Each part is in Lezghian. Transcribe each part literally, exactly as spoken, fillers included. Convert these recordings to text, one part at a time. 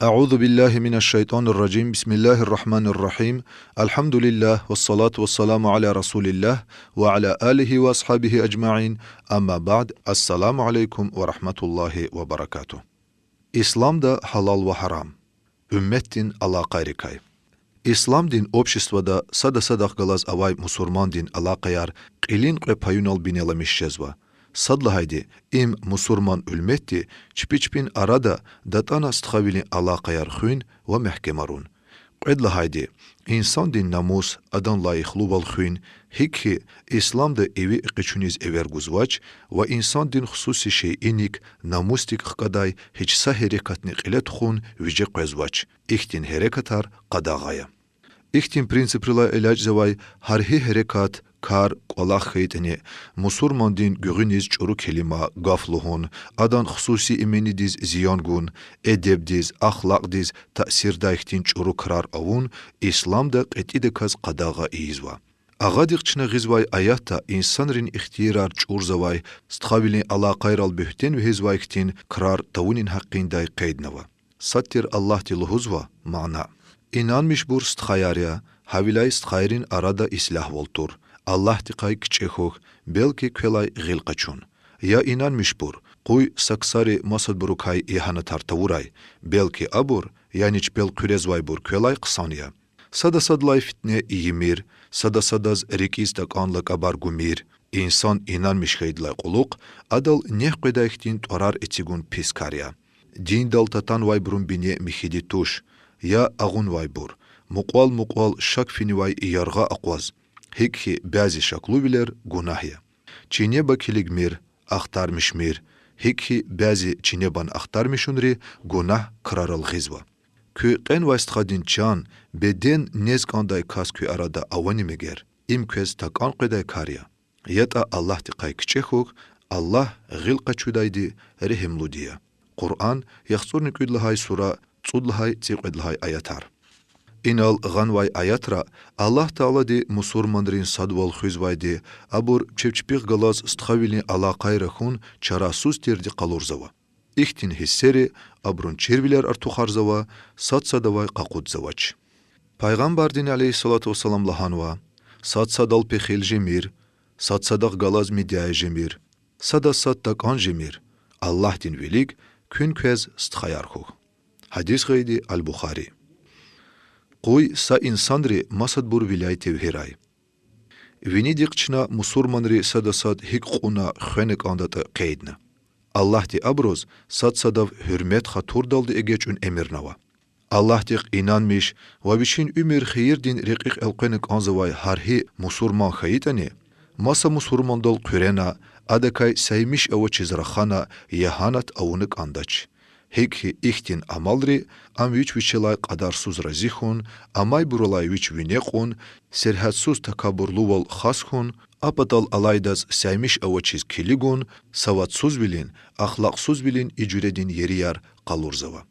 أعوذ بالله من الشيطان الرجيم. بسم الله الرحمن الرحيم. الحمد لله والصلاة والسلام على رسول الله وعلى آله وأصحابه أجمعين. أما بعد. السلام عليكم ورحمة الله وبركاته. Исламда гьалал ва гьарам. Уьмметдин алакъайрикай. Исламдин обществода сада-садахъ галаз авай мусурмандин алакъаяр кьилин кьве паюнал бинеламиш жезва. Сад лагьайди, им мусурман уьлметди чпи чпин арада датӀана стхавилин алакъаяр хуьн ва мягькемарун. Кьвед лагьайди, инсандин намус, адан лайихлувал хуьн, гьикӀ хьи, Исламда иви экъичуниз эвер гузвач ва инсандин хсуси шейиник, намусдик хкӀадай гьич са гьерекатни кьиле тухун виже къвезвач. Ихьтин гьерекатар къадагъа я. Ихьтин принциприлай элячӀзавай гьар гьи гьерекат, кар, кӀвалах хьайитӀани, мусурмандин гуьгъуьниз чӀуру келима, гаф лугьун, адан хсуси именидиз зиян гун, эдебдиз, ахлакьдиз таъсирдай хьтин чӀуру крар авун Исламда кьетӀидаказ къадагъа ийизва. Агъадихъ чна гъизвай аятда инсанрин ихтиярар чӀурзавай, стхавилин алакъайрал буьгьтен вегьизвай хьтин крар тавунин гьакъиндай къейднава. Сад тир Аллагьди лугьузва, мана: Инанмишбур стхаяр я, гьавиляй стхайрин арада ислягьвал тур, Аллагьдикай кичӀе хьухь, белки квелай гъил къачун. Я инанмишбур, къуй са ксари масадбурукай ягьанатар тавурай, белки абур, яни чпел хъуьрезвайбур квелай хъсан я. Сада садлай фитне ийимир, сада садаз рикӀиз такӀан лакӀабар гумир. Инсан инанмиш хьайидалай кьулухъ адал негь къведай хьтин тӀварар эцигун пис кар я. Диндал татанвайбурун бине михьиди туш, я агъунвайбур, мукьвал-мукьвал шак финивай яргъа акъваз, гьикӀ хьи бязи шаклувилер гунагь я. Чинеба килигмир, ахтармишмир, гьикӀ хьи бязи чинебан ахтармишунри гунагь крарал гъизва. Куь кьенвай стхадин чан, беден нез кӀандай кас куь арада авани мегер? Им квез такӀан къведай кар я. ЯтӀа Аллагьдикай кичӀе хьухь, Аллагь гъил къачудайди, регьимлуди я. Къуръан, яхцӀурни кӀуьд лагьай сура, цӀуд лагьай, цӀикьвед лагьай аятар. Инал гъанвай аятра Аллагь Таалади мусурманрин садвал хуьзвайди, абур чеб чпихъ галаз стхавилин алакъайра хьун чарасуз тирди къалурзава. Ихьтин гьиссери абурун чирвилер артухарзава, сад садавай къакъудзавач. Пайгъамбардини, عليه الصلاة والسلام, лагьанва: Сад садал пехил жемир, сад садахъ галаз мидяй жемир, садаз сад такӀан жемир, Аллагьдин вилик куьн квез стхаяр хьухь. Гьадис гъайиди Аль-Бухари. Къуй са инсанри масадбур виляй тевгьирай. Винидихъ чна мусурманри сада сад гьикӀ кьуна хвена кӀандатӀа къейдна. Аллагьди абуруз сад садав гьуьрмет-хатурдалди эгечӀун эмирнава. Аллагьдихъ инанмиш ва вичин уьмуьр хийирдин рекьихъ элкъвена кӀанзавай гьар гьи мусурман хьайитӀани, маса мусурмандал хъуьрена, адакай саймиш авачиз рахана, ягьанат авуна кӀандач. ГьикӀ хьи ихьтин амалри ам вич вичелай кьадарсуз рази хьун, амайбурулай вич вине кьун, сергьятсуз такабурлувал хас хьун, а патал алайдаз саймиш авачиз килигун, савадсузвилин, ахлакьсузвилин и жуьредин ерияр къалурзава.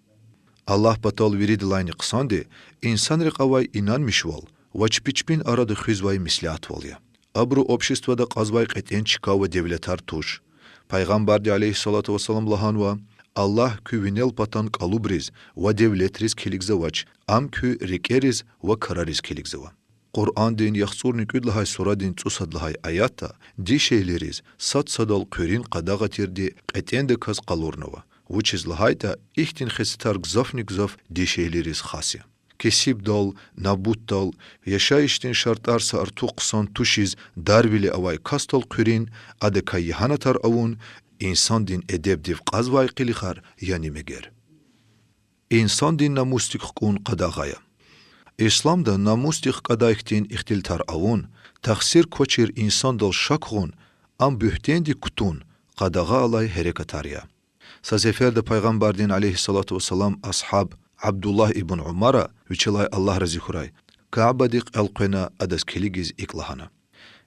Аллагь патал виридалайни хъсанди инсанрихъ авай инанмишвал ва чпи чпин арада хуьзвай меслятвал я. Абуру обществода кьазвай кьетӀен чка ва девлетар туш. Пайгъамбарди, عليه الصلاة والسلام, лагьанва: Аллагь куь винел патан кӀалубриз ва девлетриз килигзавач, ам куь рикӀериз ва крариз килигзава. Къуръандин яхцӀурни кӀуьд лагьай сурадин цӀусад лагьай аятда дишегьлийриз сад садал хъуьруьн къадагъа тирди кьетӀендаказ къалурнава, вучиз лагьайтӀа ихьтин хесетар гзафни-гзаф дишегьлийриз хас я. Кесибдал, набутдал, яшайишдин шартӀар са артух хъсан тушиз дарвиле авай касдал хъуьруьн, адакай ягьанатар авун инсандин эдебдив кьазвай къилихар яни мегер. Инсандин намусдик хкӀун къадагъа я. Исламда намусдик хкӀадай хьтин ихтилатар авун, тахсир квачир инсандал шак гъун, ам буьгьтендик кутун къадагъа алай гьерекатар я. Са сеферда Пайгъамбардин, عليه الصلاة والسلام, асгьаб Абдуллагь ибн Умара, вичелай Аллагь рази хьурай, Каабадихъ элкъвена, адаз килигиз икӀ лагьана: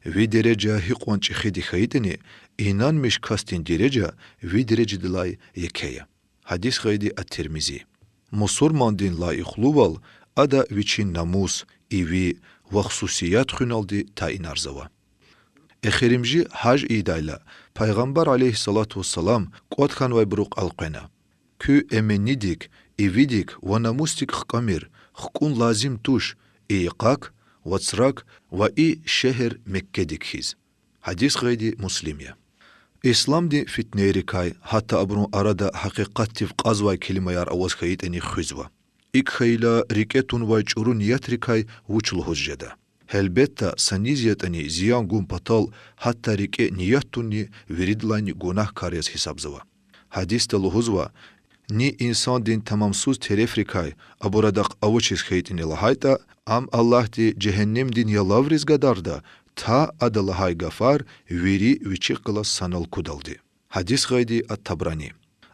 Ви дережа гьикьван чӀехиди хьайитӀани, инанмиш касдин дережа ви дережадилай еке я. Гьадис гъайиди ат-Тирмизи. Мусурмандин лайихлувал ада вичин намус, иви ва хсусият хуьналди тайинарзава. Эхиримжи гьаж ийидайла, Пайгъамбар, عليه الصلاة والسلام, кӀватӀ хьанвайбурухъ элкъвена. Куь эменнидик, ивидик ва намусдик хкӀамир, хкӀун лазим туш, и йикъак, вацрак ва и шегьер Меккедик хьиз. Гьадис гъайиди Муслим я. Исламдин фитнейрикай, гьатта абурун арада гьакъикъатдив кьазвай келимаяр аваз хьайитӀани, хуьзва. ИкӀ хьайила, рикӀе тунвай чӀуру ниятрикай вуч лугьуз жеда? Гьелбетда, са низ ятӀани зиян гун патал гьатта рикӀе ният тунни виридалайни гунагькар яз гьисабзава. Гьадисда лугьузва: Ни инсандин тамамсуз терефрикай, абур адахъ авачиз хьайитӀани лагьайтӀа, ам Аллагьди жегьеннемдин ялавриз гадарда, та ада лагьай гафар вири вичихъ галаз санал кудалди. Гьадис гъайиди ат-Табрани.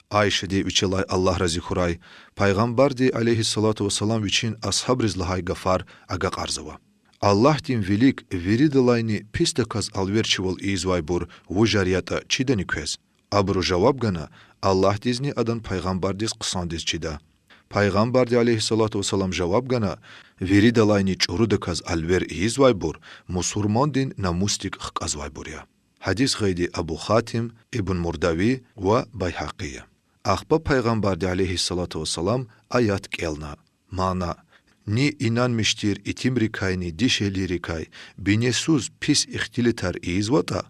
Айшади, вичелай Аллагь рази хьурай, Пайгъамбарди, عليه الصلاة والسلام, вичин асгьабриз лагьай гафар агакьарзава: Аллагьдин вилик виридалайни писдаказ алверчивал ийизвайбур вужар ятӀа чидани квез? Абуру жаваб гана: Аллагьдизни адан пайгъамбардиз хъсандиз чида. Пайгъамбарди, عليه الصلاة والسلام, жаваб гана: Виридалайни чӀурудаказ алвер ийизвайбур мусурмандин намусдик хкӀазвайбур я. Гьадис гъайиди Абу Хатим, Ибн Мурдави ва Байгьакъи я. Ахпа Пайгъамбарди, عليه الصلاة والسلام, аят кӀелна. Мана: Ни инанмиш тир итимрикайни дишегьлийрикай бинесуз пис ихтилатар ийизватӀа,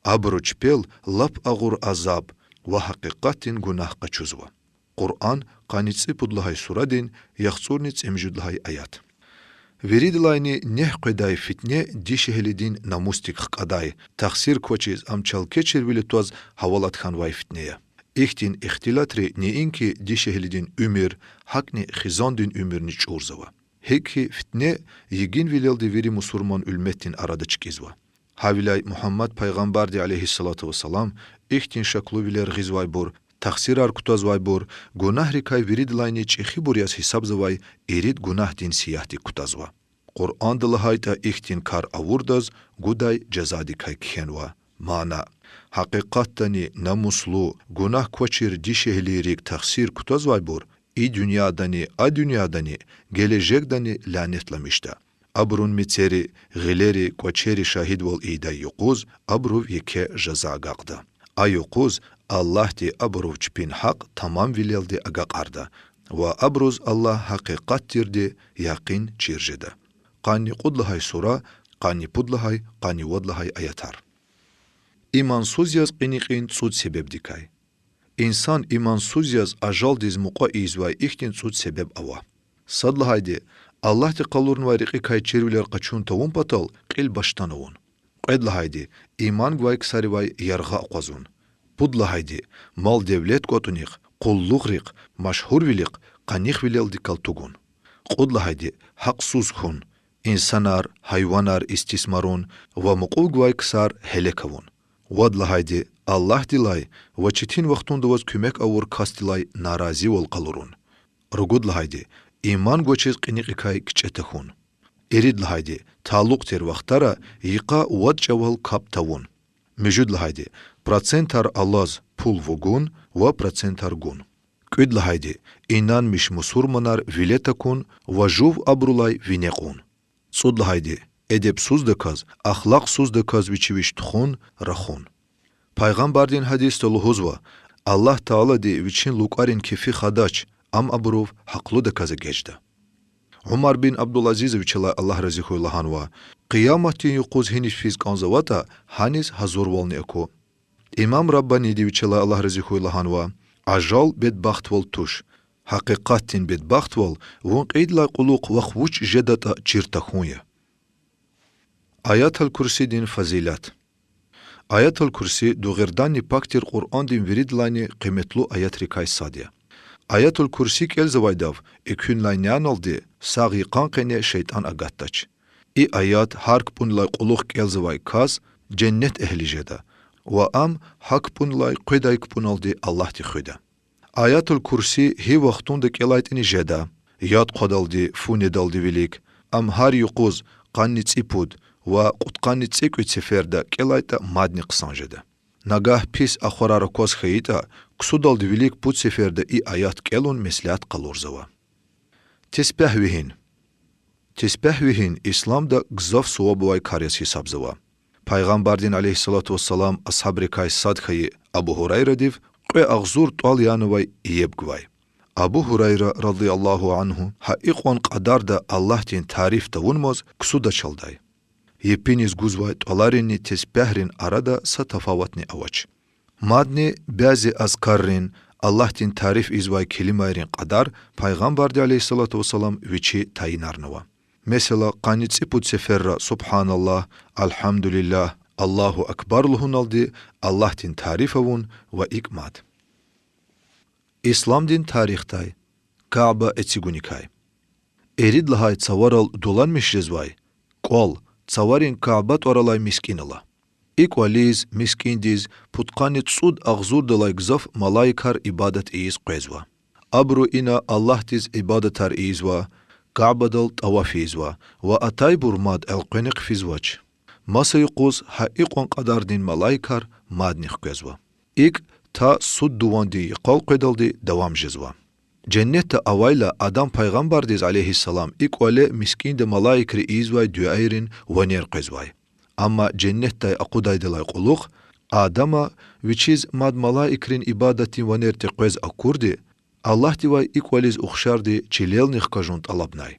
абуру чпел лап агъур азаб ва гьакъикъатдин гунагь къачузва. Къуръан, къанни цӀипуд лагьай сурадин яхцӀурни цӀемуьжуьд лагьай аят. Виридалайни негь къведай фитне дишегьлидин намусдик хкӀадай, тахсир квачиз ам чалкечирвиле тваз гьавалат хьанвай фитне я. Ихьтин ихтилатри неинки дишегьлидин уьмуьр, гьакӀни хизандин уьмуьрни чӀурзава. ГьикӀ хьи, фитне йигинвилелди вири мусурман уьлметдин арада чкӀизва. Гьавиляй Мугьаммад Пайгъамбарди, عليه الصلاة والسلام, ихьтин шаклувилер гъизвайбур, тахсирар кутазвайбур, гунагьрикай виридалайни чӀехибур яз гьисабзавай ирид гунагьдин сиягьдик кутазва. Къуръанда лагьайтӀа, ихьтин кар авурдаз гудай жазадикай кхьенва. Мана: гьакъикъатдани намуслу, гунагь квачир дишегьлийрик тахсир кутазвайбур и дуьньядани, а дуьньядани, гележегдани лянетламишда. Абурун мецери, гъилери, кӀвачери шагьидвал ийидай юкъуз абурув еке жаза агакьда. А юкъуз Аллагьди абурув чпин гьахъ тамамвилелди агакьарда ва абуруз Аллагь гьакъикъат тирди якъин чир жеда. Къанни кьуд лагьай сура, къанни пуд лагьай, къанни вад лагьай аятар. Имансуз яз кьиникьин цӀуд себебдикай. Инсан имансуз яз ажалдиз мукьва ийизвай ихьтин цӀуд себеб ава. Сад лагьайди, Аллагьди къалурнавай рекьикай чирвилер къачун тавун патал кьил башдан авун. Кьвед лагьайди, иман гвай ксаривай яргъа акъвазун. Пуд лагьайди, мал-девлет кӀватӀунихъ, къуллугърихъ, машгьурвилихъ къанихвилелди кал тугун. Кьуд лагьайди, гьахъсуз хьун, инсанар, гьайванар истисмарун ва мукьув гвай ксар гьелек авун. Вад лагьайди, Аллагьдилай ва четин вахтунда ваз куьмек авур касдилай наразивал къалурун. Ругуд лагьайди, иман гвачиз кьиникьикай кичӀе тахьун. Ирид лагьайди, талукь тир вахтара йикъа вад чӀавал капӀ тавун. Муьжуьд лагьайди, процентар алаз пул вугун ва процентар гун. КӀуьд лагьайди, инанмиш мусурманар виле такун ва жув абурулай вине кьун. ЦӀуд лагьайди, эдебсуздаказ, ахлакьсуздаказ вичи вич тухун, рахун. Пайгъамбардин гьадисда лугьузва: Аллагь Таалади Вичин лукӀарин кефи хадач, ам абурув гьахълудаказ эгечӀда. Умар бин Абдулазиза, Вичелай Аллагь рази хьуй, лагьанва: Къияматдин юкъуз гьиниф физ кӀанзаватӀа, гьаниз гьазурвални аку. Имам Раббаниди, Вичелай Аллагь рази хьуй, лагьанва: Ажал бедбахтвал туш. Гьакъикъатдин бедбахтвал вун кьейидалай кьулухъ вахъ вуч жедатӀа чир тахьун я. Аятул-Курсидин фазилат. Аятул-Курси дугъриданни пак тир Къуръандин виридалайни къиметлу аятрикай сад я. Аятул-Курси кӀелзавайдав экуьнлай няналди сагъ йикъан къене шейтӀан агатдач. И аят гьар кпӀунилай кьулухъ кӀелзавай кас женнет эгьли жеда ва ам гьа кпӀунилай къведай кпӀуналди Аллагьди хуьда. Аятул-Курси гьи вахтунда кӀелайтӀани жеда: яд хъвадалди, фу недалди вилик, ам гьар юкъуз къанни цӀипуд ва кьудкъанни цӀекӀуьд сеферда кӀелайтӀа мадни хъсан жеда. Нагагь пис ахварар акваз хьайитӀа, ксудалди вилик пуд сеферда и аят кӀелун меслят къалурзава. Тесбягь вегьин. Тесбягь вегьин исламда гзаф суваб авай кар яз гьисабзава. Пайгъамбардин, عليه الصلاة والسلام, асгьабрикай сад хьайи Абу Гьурайрадив кьве агъзур тӀвал янавай иеб гвай. Абу Гьурайра, رضي الله عنه, гьа икьван кьадарда Аллагьдин тариф тавунмаз ксудачалдай. Епиниз гузвай тӀваларинни тесбягьрин арада са тафаватни авач. Мадни бязи азкаррин, Аллагьдин тариф ийизвай келимайрин кьадар Пайгъамбарди, عليه الصلاة والسلام, вичи тайинарнава. Месела, къанни цӀипуд сеферра سبحان الله, الحمد لله, الله أكبر лугьуналди Аллагьдин тариф авун ва икӀ мад. Исламдин тарихдай Каба эцигуникай. Ирид лагьай цаварал дуланмиш жезвай кӀвал цаварин Каба тӀвар алай мискӀин ала. И кӀвализ, мискӀиндиз, пудкъанни цӀуд агъзурдалай гзаф малаикар ибадат ийиз къвезва. Абуру ина Аллагьдиз ибадатар ийизва, Кабадал тӀаваф ийизва ва атайбур мад элкъвена хъфизвач. Маса юкъуз гьа икьван кьадардин малаикар мадни хквезва. ИкӀ та суд-дувандин йикъал къведалди давам жезва. Женнетда авайла Адам пайгъамбардиз, عليه السلام, и кӀвале мискӀинда малаикри ийизвай дуьайрин ванер къвезвай. Амма женнетдай акъудайдалай кьулухъ Адама вичиз мад малаикрин ибадатдин ванер текъвез акурди, Аллагьдивай и кӀвализ ухшарди чилелни хкажун тӀалабнай.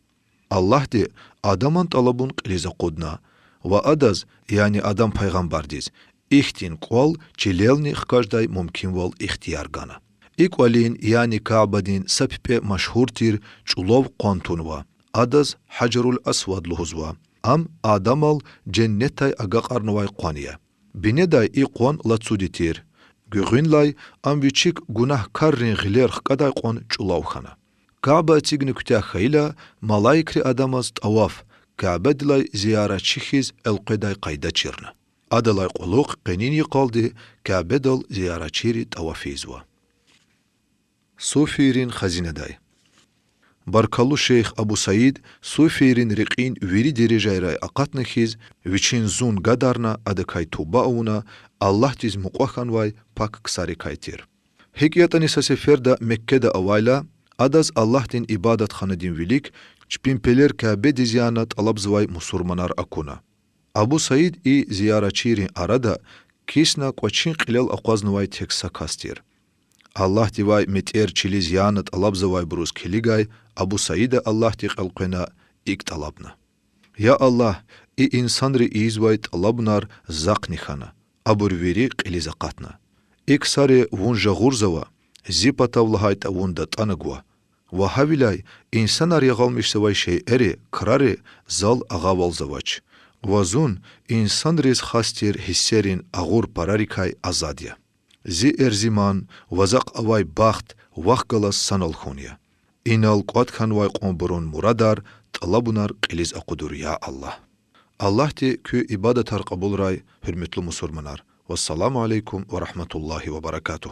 Аллагьди Адаман тӀалабун кьилиз акъудна ва адаз, яни Адам пайгъамбардиз, ихьтин кӀвал чилелни хкаждай мумкинвал ихтияр гана. И кӀвалин, яни Кабадин са пипӀе машгьур тир чӀулав къван тунва. Адаз Гьажарул-Асвад лугьузва. Ам Адамал женнетдай агакьарнавай къван я. Бинедай и къван лацуди тир. Гуьгъуьнлай ам вичик гунагькаррин гъилер хкӀадай кьван чӀулав хьана. Каба эцигна куьтягь хьайила, малаикри Адамаз тӀаваф, Кабадилай зияратчи хьиз элкъведай къайда чирна. Адалай кьулухъ къенин йикъалди Кабадал зияратчийри тӀаваф ийизва. Суфийрин хазинадай. Баркаллу шейх Абу Саид суфийрин рекьин вири дережайрай акъатна хьиз, вичин зун гадарна, адакай туба авуна, Аллагьдиз мукьва хьанвай пак ксарикай тир. ГьикӀ ятӀани са сеферда Меккеда авайла, адаз Аллагьдин ибадатханадин вилик чпин пелер Кабедиз яна тӀалабзавай мусурманар акуна. Абу Саид и зияратчийрин арада кисна кӀвачин кьилел акъвазнавай тек са кас тир. Аллагьдивай метӀер чилиз яна тӀалабзавайбуруз килигай Абу Саида Аллагьдихъ элкъвена икӀ тӀалабна: Я Аллагь, и инсанри ийизвай тӀалабунар захъни хьана, абур вири кьилиз акъатна. И ксари вун жагъурзава, зи патав лагьайтӀа вун датӀана гва. Ва гьавиляй инсанар ягъалмишзавай шейэри, крари зал агъавалзавач. Ва зун инсанриз хас тир гьиссерин агъур парарикай азад я. Зи эрзиман ва захъ авай бахт вахъ галаз санал хьун я. Инал кӀватӀ хьанвай кьванбурун мурадар, тӀалабунар кьилиз акъудур, я Аллагь. Аллагьди куь ибадатар кьабулрай, гьуьрметлу мусурманар. والسلام عليكم ورحمة الله وبركاته.